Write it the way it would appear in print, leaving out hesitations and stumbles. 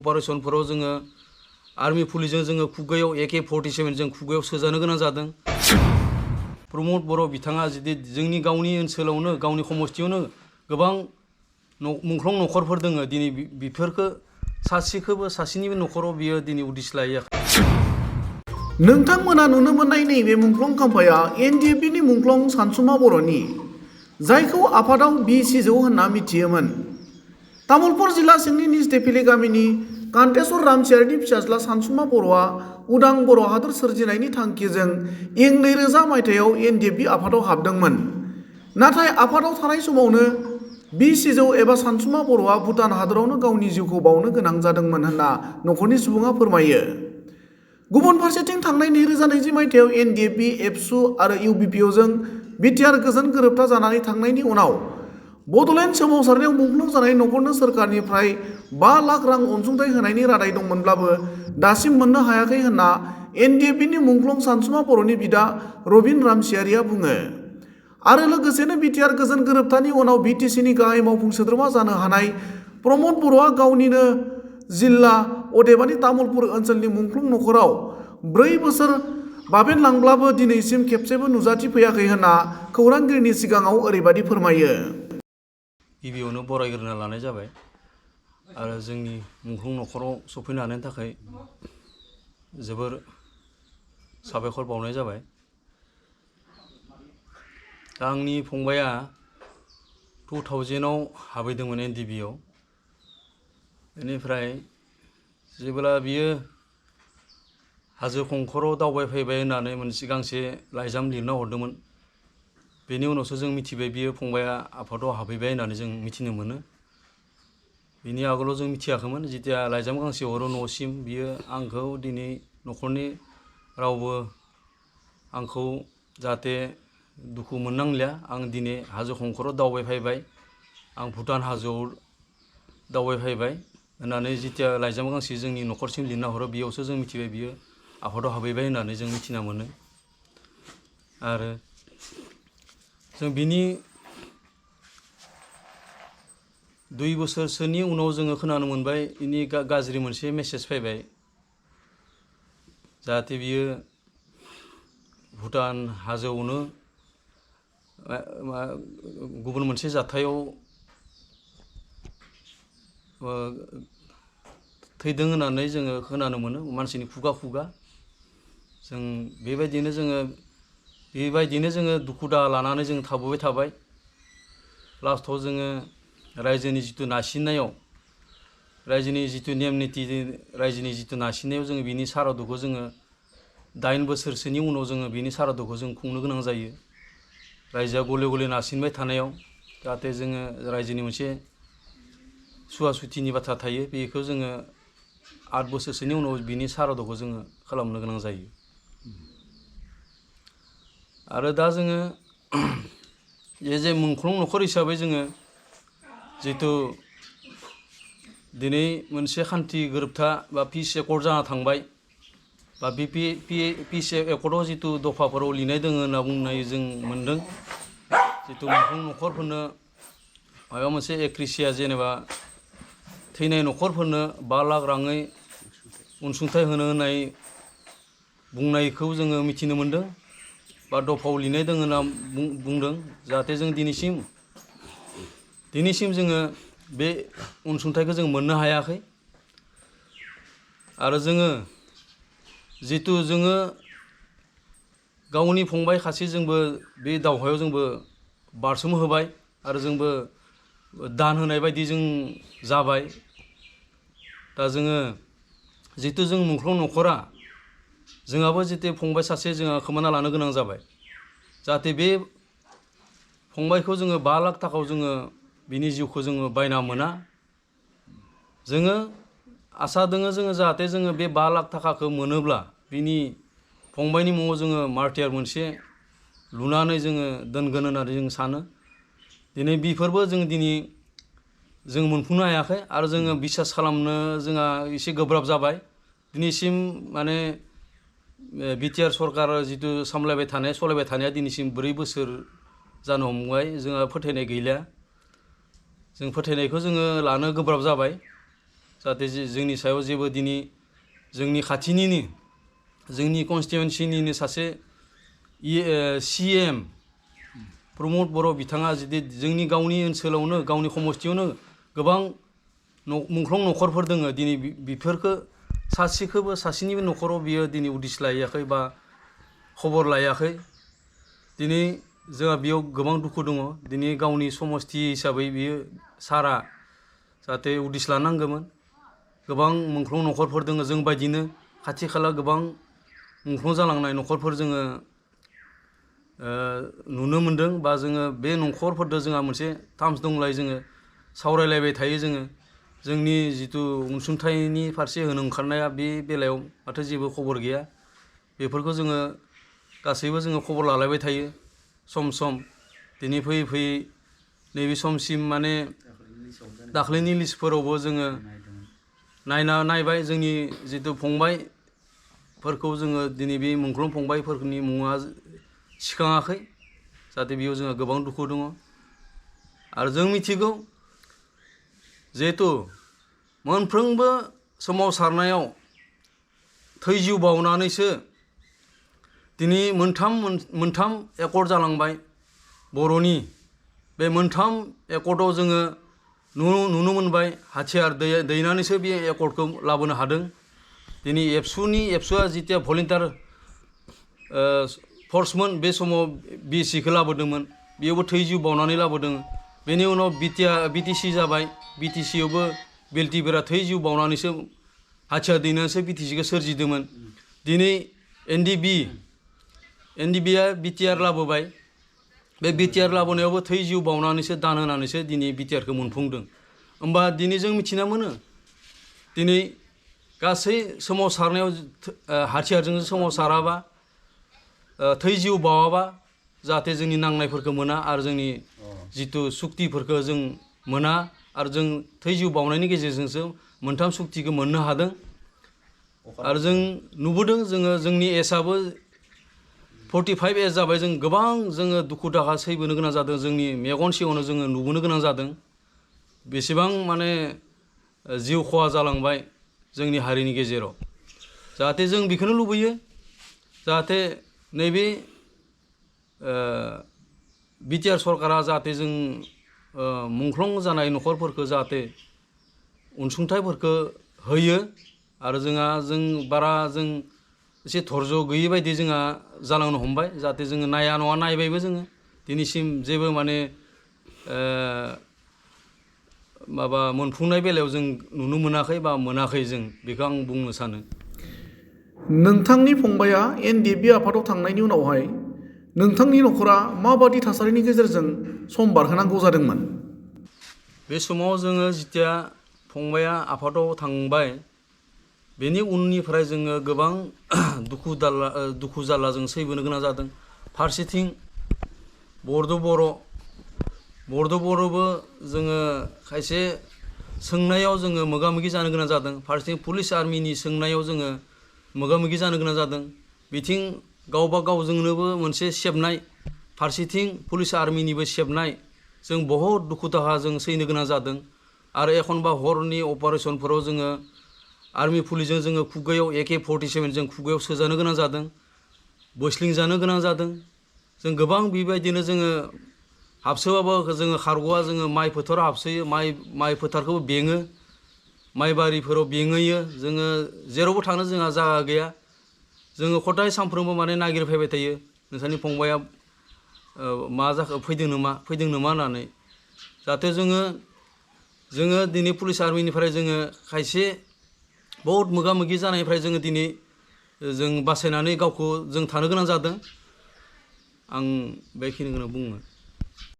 अपारेशनफोराव जोङो आर्मी पुलिसजों जोङो खुगायाव AK-47 जों खुगायाव सोजानो गोनां जादों। प्रमद बर' बिथाङा जुदि जोंनि गावनि ओनसोलावनो गावनि समस्थियावनो गोबां मुंख्लं नखरफोर दङ दिनै बेफोरखौ सासेखौबो सासेनिबो नखराव बियो दिनै उदिस लायो। नोंथांमोना नुनो मोननाय नैबे मुंख्लं खाम्फाया NDFBनि मुंख्लं सानसुमा बर'नि जायखौ आफादाव बि सिजौ होनना मिथियोमोन। तामुलपुर जिल्ला सिंनि निजदेफिलि गामिनि कान्तेश्वर रामसियारिनि फिसाज्ला सानसुमा बर'आ उदां बर' हादर सोरजिनायनि थांखिजों इं 2000 मायथाइयाव NDFB आफादाव हाबदोंमोन। नाथाय आफादाव थानाय समावनो बि सिजौ एबा सानसुमा बर'आ भुटान हादरावनो गावनि जिउखौ बावनो गोनां जादोंमोन होनना नखरनि सुबुङा फोरमायो। गुबुन फारसेथिं थांनाय 2020 मायथाइयाव NDFB, एबसु आरो UBPOजों बिटिआर गोजोन गोरोबथा जानानै थांनायनि उनाव बड'लेण्ड सोमावसारनायाव मुंख्लं जानाय नखरनो सोरखारनिफ्राय 5 लाख रां अनसुंथाइ होनायनि रादाय दंमोनब्लाबो दासिम मोननो हायाखै होनना NDFBनि मुंख्लं सानसुमा बर'नि बिदा रबिन रामसियारिया बुङो। आरो लोगोसेनो बिटिआर गोजोन गोरोबथानि उनाव BTCनि गाहाय मावफुं सोद्रोमा जानो हानाय प्रमद बर'आ गावनिनो जिल्ला अदेबानि तामुलपुर ओनसोलनि मुंख्लं नखराव 4 बोसोर बाबेनलांब्लाबो दिनैसिम खेबसेबो नुजाथिफैयाखै होनना खौरांगिरिनि सिगाङाव ओरैबायदि फोरमायो। गिबियावनो बरायग्रोना लानाय जाबाय आरो जोंनि मुंख्लं नखराव सफैनो हानायनि थाखाय जोबोर साबायखर बावनाय जाबाय। दा आंनि फंबाया 2000आव हाबैदोंमोन NDFBआव। बेनिफ्राय जेब्ला बियो हाजो खंखराव दावबायफैबाय होननानै मोनसे गांसे लाइजाम लिरना हरदोंमोन। बेनि उनावसो जों मिथिबाय बियो फंबाया आफादाव हाबहैबाय होननानै जों मिथिनो मोनो। बिनि आगोलाव जों मिथियाखैमोन। जेथिया लाइजाम गांसे हरो न'सिम बियो आंखौ दिनै नखरनि रावबो आंखौ जाहाथे दुखु मोननांलिया, आं दिनै हाजो खंखराव दावबायफैबाय, आं भुटान हाजोआव दावबायफैबाय होननानै जेथिया लाइजाम गांसे जोंनि नखरसिम लिरना हरो बेयावसो जों मिथिबाय बियो आफादाव हाबहैबाय होननानै जों मिथिना मोनो। आरो जों बिनि 2 बोसोरसोनि उनाव जोङो खोनानो मोनबाय बिनि गाज्रि मोनसे मेसेज फैबाय जाहाथे बियो भुटान हाजोआवनो गुबुन मोनसे जाथायाव थैदों होननानै जोङो खोनानो मोनो मानसिनि खुगा खुगा। जों बेबायदिनो जोङो दुखु दाहा लानानै जों थाबोबाय थाबाय। लास्टआव जोङो रायजोनि जिथु नारसिननायाव रायजोनि जिथु नेम निथि रायजोनि जिथु नारसिननायाव जोङो बिनि सारादुखौ जोङो 8 बोसोरसोनि उनाव जोङो बिनि सारादुखौ जों खुंनो गोनां जायो। रायजोआ गले गले नारसिनबाय थानायाव जाहाथे जोङो रायजोनि मोनसे सुवा सुथिनि बाथ्रा थायो बेखौ जोङो 8 बोसोरसोनि उनाव बिनि सारादुखौ जोङो खालामनो गोनां जायो। आरो दा जोङो जे मुंख्लं नखर हिसाबै जोङो जिथु दिनै मोनसे खान्थि गोरोबथा बा पिस एकर्ड जाना थांबाय बा बे पिस एकर्डआव जिथु दफाफोराव लिरनाय दङ होनना बुंनाय जों मोनदों। जिथु मुंख्लं नखरफोरनो माबा मोनसे एक्रिसिया जेनेबा थैनाय नखरफोरनो 5 लाख राङै अनसुंथाइ होनो होननाय बुंनायखौ जोङो मिथिनो मोनदों बा दफायाव लिरनाय दङ होनना बुंदों। जाहाथे जों दिनैसिम जोङो बे अनसुंथाइखौ जों मोननो हायाखै। आरो जोङो जिथु जोङो गावनि फंबाय खासे जोंबो बे दावहायाव जोंबो बारसोम होबाय आरो जोंबो दान होनाय बायदि जों जाबाय। दा जोङो जिथु जों मुंख्लं नखरा जोंहाबो जितु फंबाय सासे जोंहा खोमाना लानो गोनां जाबाय। जाहाथे बे फंबायखौ जोङो 5 लाख थाखायाव जोङो बिनि जिउखौ जोङो बायना मोना। जोङो आसा दङ जोङो जाहाथे जोङो बे 5 लाख थाखाखौ मोनोब्ला बिनि फंबायनि मुङाव जोङो मार्टियार मोनसे लुनानै जोङो दोनगोन होननानै जों सानो। दिनै बेफोरबो जों मोनफुंनो हायाखै आरो जोङो बिसास खालामनो जोंहा एसे गोब्राब जाबाय। दिनैसिम माने बिटिआर सरकार जिथु सामलायबाय थानाया दिनैसिम 4 बोसोर जानो हमबाय। जोंहा फोथायनाय गैलिया। जों फोथायनायखौ जोङो लानो गोब्राब जाबाय। जाहाथे जोंनि सायाव जेबो दिनै जोंनि खाथिनिनो जोंनि कनस्टिटुवेन्सिनिनो सासे CM प्रमद बर' बिथाङा जुदि जोंनि गावनि ओनसोलावनो गावनि समस्थियावनो गोबां मुंख्लं न'खरफोर दङ दिनै बेफोरखौ सासेखौबो सासेनिबो न'खराव बियो दिनै उदिस लायाखै बा खबर लायाखै दिनै जोंहा बेयाव गोबां दुखु दङ दिनै गावनि समस्ति हिसाबै बियो सारा जाहाथे उदिस लानांगौमोन गोबां मुंख्लं न'खरफोर दङ जों बायदिनो खाथि खाला गोबां मुंख्लं जालांनाय न'खरफोर जोङो नुनो मोनदों बा जोङो बे न'खरफोरजों जोंहा मोनसे टार्म्स दंलाय जोङो सावरायलायबाय थायो जोङो जोंनि जिथु अनसुंथाइनि फारसे होनो ओंखारनाया बे बेलायाव माथो जेबो खबर गैया बेफोरखौ जोङो गासैबो जोङो खबर लालायबाय थायो सम सम दिनै फैयै फैयै नैबे समसिम माने दाख्लैनि लिस्टफोरावबो जोङो नायबाय जोंनि जिथु फंबायफोरखौ जोङो दिनै बे मुंख्लं फंबायफोरनि मुङा सिखाङाखै जाहाथे बेयाव जोंहा गोबां दुखु दङ आरो जों मिथिगौ जिहेथु मोनफ्रोमबो सोमावसारनायाव थै जिउ बावनानैसो दिनै मोनथाम एकर्ड जालांबाय बर'नि बे मोनथाम एकर्डआव जोङो नुनो मोनबाय हाथियार दैनानैसो बे एकर्डखौ लाबोनो हादों दिनै एबसुआ जिथिया भलेन्टियार फर्समोन बे समाव BSCखौ लाबोदोंमोन बेयावबो थै जिउ बावनानै लाबोदों बेनि उनाव BTC जाबाय BTCयावबो बेल्टिफोरा थै जिउ बावनानैसो हाथियार दैनानैसो BTCखौ सोरजिदोंमोन दिनै NDBआ BTR लाबोबाय बे BTR लाबोनायावबो थै जिउ बावनानैसो दान होनानैसो दिनै BTRखौ मोनफुंदों होमबा दिनै जों मिथिना मोनो दिनै गासै सोमावसारनायाव हाथियारजों सोमावसाराबा थै जिउ बावाबा जाहाथे जोंनि नांनायफोरखौ मोना आरो जोंनि जिथु सुक्तिफोरखौ जों मोना आरो जों थै जिउ बावनायनि गेजेरजोंसो मोनथाम सुक्तिखौ मोननो हादों आरो जों नुबोदों जोंनि एजआबो 45 एज जाबाय जों गोबां जोङो दुखु दाहा सैबोनो गोनां जादों जोंनि मेगन सिगाङावनो जोङो नुबोनो गोनां जादों बेसेबां माने जिउ खहा जालांबाय जोंनि हारिनि गेजेराव जाहाथे जों बेखौनो लुबैयो जाहाथे नैबे BTR सरकारा जाहाथे जों मुंख्लं जानाय न'खरफोरखौ जाहाथे अनसुंथाइफोरखौ होयो आरो जों एसे धर्ज गैयै बायदि जोंहा जालांनो हमबाय जाहाथे जोङो नाया नङा नायबायबो जोङो दिनैसिम जेबो माने माबा मोनफुंनाय बेलायाव जों नुनो मोनाखै बा मोनाखै जों बेखौ आं बुंनो सानो नोंथांनि फंबाया NDB आफादाव थांनायनि उनावहाय नोंथांनि न'खरा माबादि थासारिनि गेजेरजों सम बारहोनांगौ जादोंमोन बे समाव जोङो जिथिया फंबाया आफादाव थांबाय बेनि उननिफ्राय जोङो गोबां दुखु जारलाजों सैबोनो गोनां जादों फारसेथिं बरद'बर'बो जोङो खायसे सोंनायाव जोङो मोगा मोगि जानो गोनां जादों फारसेथिं पुलिस आर्मिनि सोंनायाव जोङो मोगा मोगि जानो गोनां जादों बिथिं गावबा गावजोंनोबो मोनसे सेबनाय फारसेथिं पुलिस आर्मिनिबो सेबनाय जों बहुद दुखु दाहा जों सैनो गोनां जादों आरो एखनबा हरनि अपारेशनफोराव जोङो आर्मि पुलिसजों जोङो खुगायाव AK-47 जों खुगायाव सोजानो गोनां जादों बोस्लिं जानो गोनां जादों जों गोबां बेबायदिनो जोङो हाबसोबाबो जोङो खारग'आ जोङो माइ फोथाराव हाबसोयो माइ फोथारखौबो बेङो माइ बारिफोराव बेङैयो जोङो जेरावबो थांनो जोंहा जायगा गैया जोङो खदाय सानफ्रोमबो माने नागिरफैबाय थायो नोंसानि फंबाया मा जाखो फैदों नामा होननानै जाहाथे जोङो दिनै पुलिस आर्मिनिफ्राय जोङो खायसे बहुत मोगा मोगि जानायनिफ्राय जोङो दिनै जों बासायनानै गावखौ जों थानो गोनां जादों आं बेखिनिखौनो बुङो